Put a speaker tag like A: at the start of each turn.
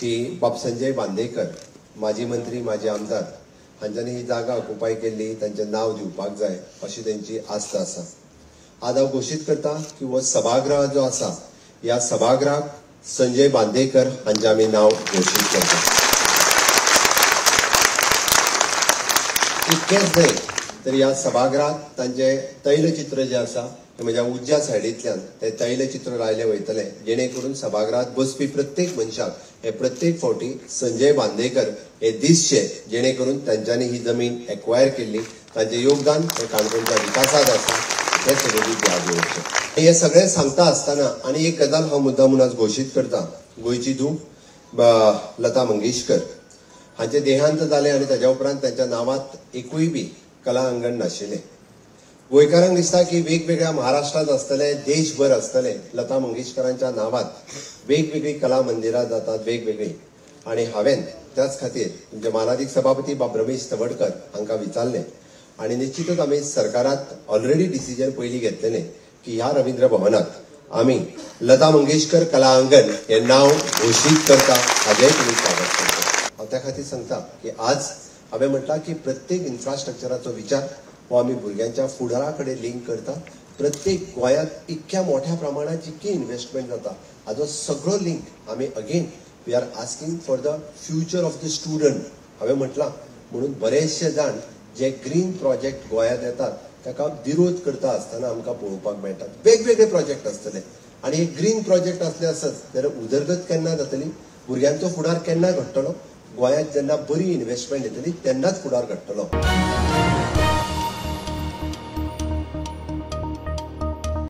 A: की बाब संजय बांदेकर माजी मंत्री माजी आमदार हांच्यांनी ही जागा ऑक्युपाय केल्ली, तांचें नांव दिवपाक जाय अशी तांची आस्त आसा. आज हांव घोशीत करता की हो सभागृह जो आसा ह्या सभागृहाक संजय बांदेकर हांचें आमी नांव घोशीत करता. इतकेंच न्हय तर ह्या सभागृहात तांचें तैलचित्र जें आसा तें म्हज्या उजव्या सायडींतल्यान तें तैलचित्र लायलें वयतलें, जेणे करून सभागृहात बसपी प्रत्येक मनशाक हे प्रत्येक फावटी संजय बांदेकर हे दिसचे, जेणे करून तांच्यांनी ही जमीन एक्वायर केल्ली, तांचें योगदान हें काणकोणच्या विकासांत आसा हें सगळें याद दवरचें. हें सगळें सांगता आसतना आनी एक गजाल हांव मुद्दाम म्हूण आज घोशीत करता, गोंयची धूव लता मंगेशकर हांचें देहांत जालें आनी ताज्या उपरांत तांच्या नांवांत एकूय बी कला अंगण नाशिल्लें. गोंयकारांक दिसता की वेगवेगळ्या महाराष्ट्रांत आसतले, देशभर आसतले, लता मंगेशकरांच्या नांवांत वेगवेगळीं कला मंदिरां जातात वेगवेगळीं. आनी हांवें त्याच खातीर तुमचे मानादीक सभापती बाब रमेश तवडकर हांकां विचारलें आनी निश्चितच आमी सरकारांत ऑलरेडी डिसिजन पयलीं घेतलेलें की ह्या रवींद्र भवनाक आमी लता मंगेशकर कला अंगण हें नांव घोशीत करता, हाजेंय तुमी स्वागत करता. हांव त्या खातीर सांगता की आज हांवें म्हटलां की प्रत्येक इन्फ्रास्ट्रक्चराचो विचार हो आमी भुरग्यांच्या फुडारा कडेन लिंक करता. प्रत्येक गोंयांत इतक्या मोठ्या प्रमाणात जितकी इन्व्हेस्टमेंट जाता हाजो सगळो लिंक आमी again we are asking for the future of the student. हांवें म्हटलां म्हणून बरेचशे जाण जे ग्रीन प्रोजेक्ट गोंयांत येतात ताका विरोध करता आसतना आमकां पळोवपाक मेळटात. वेगवेगळे प्रोजेक्ट आसतले आनी हे ग्रीन प्रोजेक्ट आसले आसत जाल्यार उदरगत केन्ना जातली, भुरग्यांचो फुडार केन्ना घडटलो, गोंयांत जेन्ना बरी इन्व्हेस्टमेंट येतली तेन्नाच फुडार घडटलो.